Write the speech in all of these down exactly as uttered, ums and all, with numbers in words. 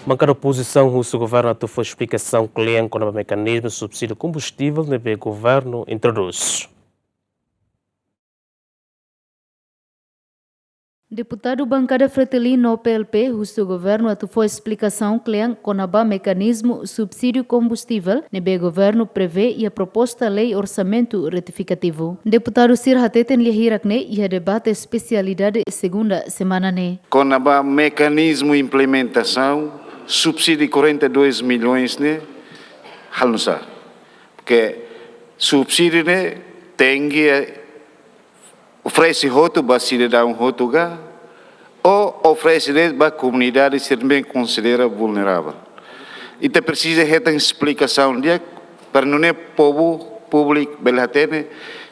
Bankada opozisaun husu governu atu fó esplikasaun kle'an kona-ba mekanizmu subsídiu kombustivel ne'ebé governu introdús. Deputadu bankada Fretilin no P L P husu governu atu fó esplikasaun kle'an kona-ba mekanizmu subsídiu kombustivel ne'ebé governu prevee iha proposta lei orsamentu retifikativu. Deputadu sira hateten lia hirak ne'e iha debate espesialidade segunda semana ne'e. Kona-ba mekanizmu implementasaun subsídiu quarenta e dois milhões ne'e halo nu'usá? Porque subsídiu ne'e tenke, eh, oferese hotu ba sidadaun hotu ka, ou oferese de'it ba komunidade sira ne'ebé konsidera vulneravel. Ita presiza hetan esplikasaun di'ak para nune'e povu públiku bele hatene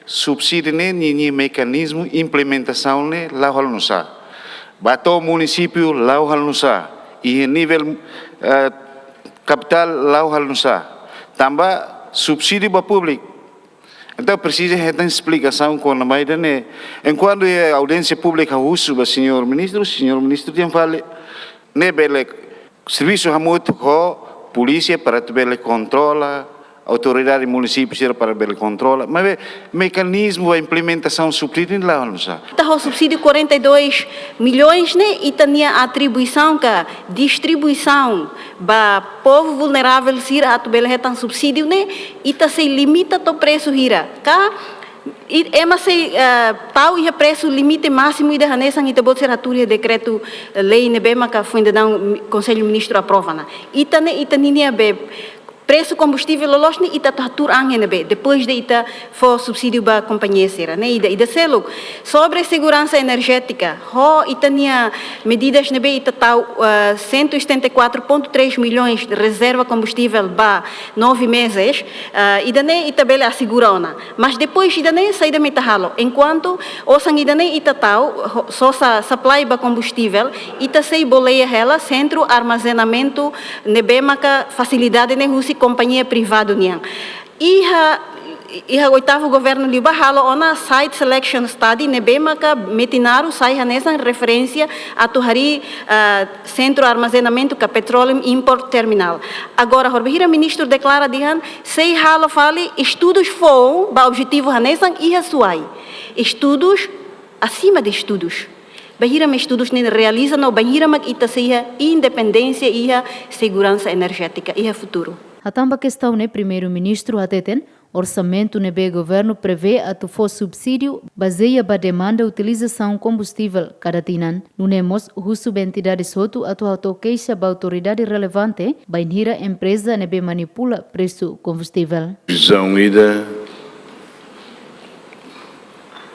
subsídiu ne'e ninia mekanizmu implementasaun ne'e la'o halo nu'usá. Ba to'o munisípiu la'o halo nu'usá. Iha nivel, eh, kapitál la'o halo nu'usá. Tanba subsídiu ba públiku. Entaun, presiza hetan esplikasaun kona-ba ida-ne'e. Enkuantu iha audiénsia públika husu ba señór ministru, señór ministru dehan fali ne'e bele servisu hamutuk ho polísia para atu bele kontrola, autoridade munisípiu sira para bele kontrola. Maibé mekanizmu ba implementasaun subsídiu ne'e la'o nu'usá? Ita ho subsídiu quarenta e dois milhões ne'e, ita-nia atribuisaun ka distribuisaun ba povu vulneravel sira atu bele hetan subsídiu ne'e, ita sei limita to'o presu hira. Ka, i, ema sei, eh, tau iha presu limite másimu ida hanesan ita-boot sira hatuur iha dekretu, eh, lei ne'ebé maka foin daudaun Konsellu Ministru aprova ona. Ita ne'e, ita ninia be presu kombustivel loloos ne'e ita atu hatuur an iha ne'ebé, depois de ita fó subsídiu ba kompañia sira, ne'e ida, ida seluk. Sobre seguransa enerjétika, ho ita-nia medidas ne'ebé ita tau, eh, cento e setenta e quatro ponto três milhões de rezerva kombustivel ba nove meses, eh, ida-ne'e ita bele asegura ona. Mas depois ida-ne'e saida mak ita halo? Enkuantu osan ida-ne'e ita tau, ho-, sosa supply ba kombustivel, ita sei boleia hela sentru armazenamentu ne'ebé maka fasilidade ne'e husi kompañia privadu nian. Iha, iha oitavu governu liubá halo ona site selection study ne'ebé maka metin naruk sai hanesan referénsia atu harii, ah, sentru armazenamentu ka petroleum import terminal. Agora, horibainhira ministru deklara dehan sei halo fali estudus foun ba objetivu hanesan iha Suai. Estudus asima de estudus. Bainhira mak estudus ne'e realiza no bainhira mak ita sei iha independénsia iha seguransa enerjétika iha futuru. Hatán ba kestaun ne'e, Primeiru-Ministru hateten, orsamentu ne'ebé governu prevee atu fó subsídiu bazeia ba demanda utilizasaun kombustivel kada tinan. Nune'e mós husu ba entidades hotu atu hato'o keixa ba autoridade relevante bainhira empreza ne'ebé manipula presu kombustivel. Previzaun ida,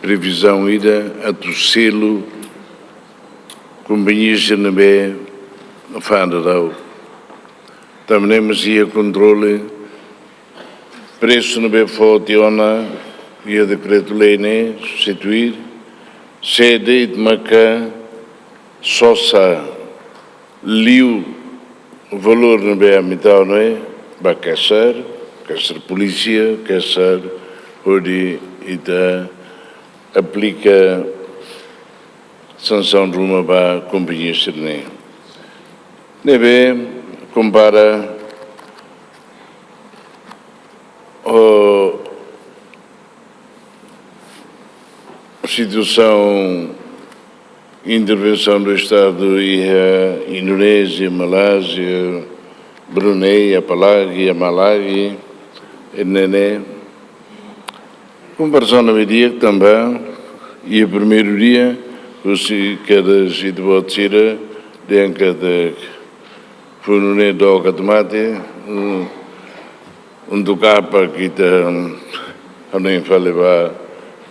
previzaun ida atu selu kompañia sira ne'ebé fa'an daudaun. Tanba ne'e mós iha kontrole presu ne'ebé foti ona iha dekretu-lei ne'e, substituir, sé de'it maka sosa liu valór ne'ebé ami tau ne'e ba kesar, kesar polísia, kesar hodi ita aplika sansaun ruma ba kompañia sira-ne'e. Ne'ebé kompara ho situasaun intervensaun do Estadu iha Indonézia, Malázia, Brunei, apalagi, apalagi, ne'e ne'e. Komparasaun ne'ebé di'ak tanba iha primeiru dia, husi kada siti bot sira, dehan katak funu ne'e dook atu mate, um, untuk apa kita, um, hanoin fali ba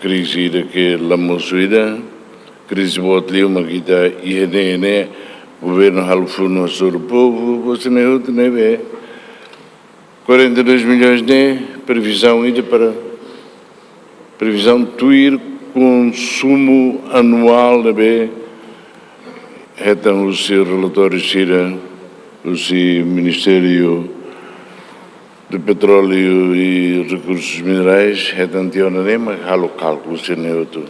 krize ida ke la mosu ida, krize boot liu mak ita iha ne'e ne'e, governu halo funu hasoru povu, bosé ne'e hotu ne'ebé. Quarenta e dois milhões ne'e previzaun ida para previzaun tuir konsumu anuál ne'ebé hetan husi relatóriu sira husi Ministériu de Petróleu e Recursos Minerais, hetan tiha ona ne'e mak halo kálkulu sira-ne'e hotu.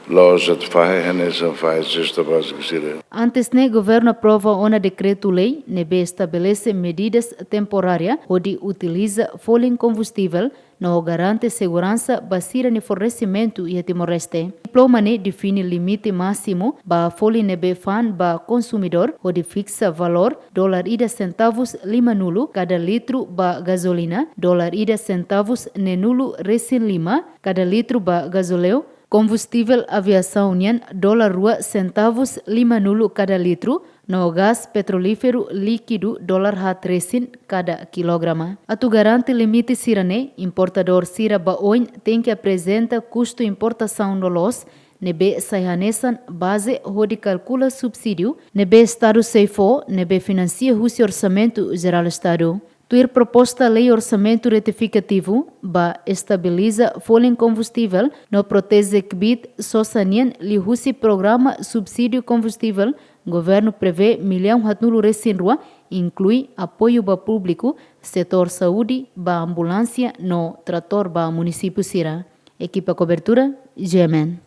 Loja de fahe hanesan fahe sesta báziku sira. Antes ne'e, governu aprova ona dekretu-lei ne'ebé estabelese medidas temporárias hodi utiliza folin kombustivel no garante seguransa ba sira-nia fornesimentu iha Timor-Leste. Diploma ne'e define limite másimu ba folin ne'ebé fa'an ba konsumidór, hodi fiksa valór dolar ida sentavus lima nulu kada litru ba gazolina, dolar ida sentavus neen nulu resin lima kada litru ba gazoleu, kombustivel aviasaun nian dolar rua sentavus lima nulu kada litru, no gás petrolíferu líkidu dolar haat resin kada kilograma. Atu garante limite sira-ne'e, importadór sira ba oin tenke aprezenta kustu importasaun loloos, ne'ebé sai hanesan baze hodi kalkula subsídiu ne'ebé Estadu sei fó, ne'ebé finansia husi Orsamentu Jerál Estadu. Tuir proposta lei orsamentu retifikativu ba estabiliza folin kombustivel no proteje kbiit sosa nian liuhusi programa subsídiu kombustivel, governu prevee millaun haat nulu resin rua, inklui apoiu ba públiku, setór saúde, ba ambulánsia no tratór ba munisípiu sira. Ekipa kobertura, G M N.